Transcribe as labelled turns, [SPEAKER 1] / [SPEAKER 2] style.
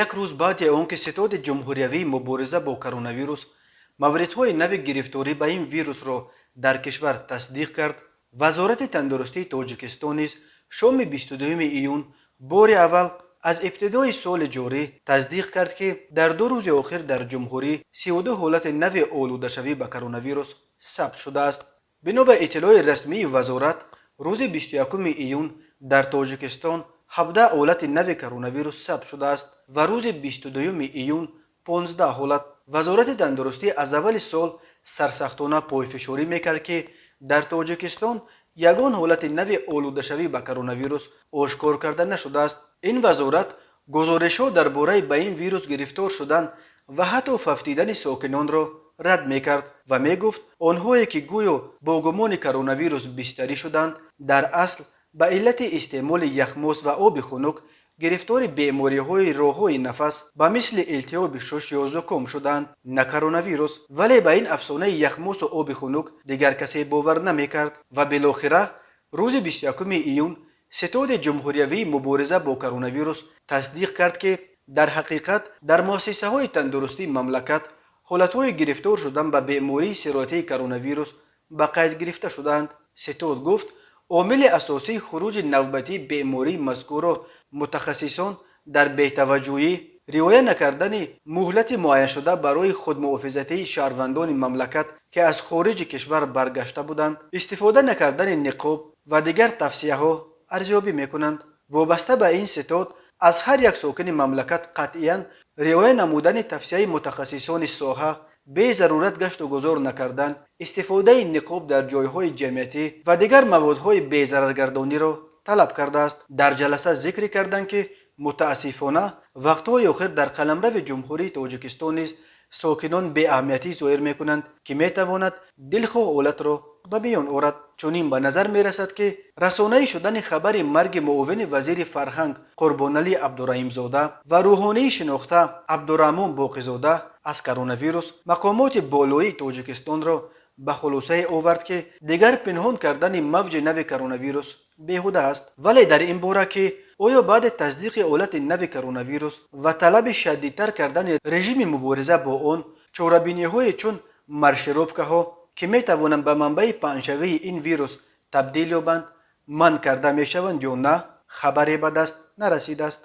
[SPEAKER 1] Як рӯз баъди он ки Ситоди ҷумҳуриявии мубориза бо коронавирус мавридҳои нави гирифторӣ ба ин вирусро дар кишвар тасдиқ кард, Вазорати тандурустии Тоҷикистон низ шоми 22 июн бори аввал аз ибтидои соли ҷорӣ тасдиқ кард, ки дар 2 рӯзи охир дар ҷумҳурӣ 32 ҳолати нави олудашавӣ ба коронавирус сабт шудааст. Бино ба иттилои расмии вазорат, рӯзи 21 июн дар Тоҷикистон 17 ҳолати нави коронавирус сабт шудааст ва рӯзи 22 июн 15 ҳолат. Вазорати тандурустӣ аз аввали сол сарсахтона пойфишорӣ мекард, ки дар Тоҷикистон ягон ҳолати нави олудашавӣ ба коронавирус ошкор карда нашудааст. Ин вазорат гузоришҳо дар бораи ба ин вирус гирифтор шудан ва ҳатто фавтидани сокинонро рад мекард ва мегуфт, онҳое ки гӯё бо гумони коронавирус бистарӣ шуданд, дар асл ба иллати истеъмоли яхмоз ва оби хунук гирифтори бемориҳои роҳҳои нафас ба мисли илтиҳоби шуш ё зуком шуданд, на коронавирус. Вале ба ин афсонаи яхмосу оби хунук дигар касе бовар намекард ва билохира рӯзи 21 июн Ситоди ҷумҳуриявии мубориза бо коронавирус тасдиқ кард, ки дар ҳақиқат дар муассисаҳои тандурустии мамлакат ҳолатҳои гирифтор шудан ба бемории сироятии коронавирус ба қайд гирифта шудаанд. Ситод гуфт, омили асосии хуруҷи навбатии бемории мазкурро мутахассисон дар бетаваҷҷӯҳӣ, риоя накардани муҳлати муайяншуда барои худмуҳофизатии шаҳрвандони мамлакат, ки аз хориҷи кишвар баргашта буданд, истифода накардани ниқоб ва дигар тавсияҳо арзёбӣ мекунанд. Вобаста ба ин, ситод аз ҳар як сокини мамлакат қатъиян риоя намудани тавсияи мутахассисони соҳа, безарурат гашту гузор накардан, истифодаи ниқоб дар ҷойҳои ҷамъиятӣ ва дигар маводҳои безараргардониро талаб кардааст. Дар ҷаласа зикр карданд, ки мутаассифона вақтҳои охир дар қаламрави Ҷумҳурии Тоҷикистон низ сокинон беаҳамиятӣ зоҳир мекунанд, ки метавонад дилхоҳ ҳолатро ба миён орад. Чунин ба назар мерасад, ки расонаӣ шудани хабари марги муовини вазири фарҳанг Қурбоналӣ Абдураҳимзода ва рӯҳонии шинохта Абдураҳмон Боқизода аз коронавирус мақомоти болоии Тоҷикистонро ба хулосае овард, ки дигар пинҳон кардани мавҷи нави коронавирус беҳуда аст. Вале дар ин бора, ки оё баъди тасдиқи ҳолати нави коронавирус ва талаби шадидтар кардани режими мубориза бо он чорабиниҳое чун маршировкаҳо, ки метавонанд ба манбаи паҳншавии ин вирус табдил ёбанд, манъ карда мешаванд ё на, хабаре ба даст нарасидааст.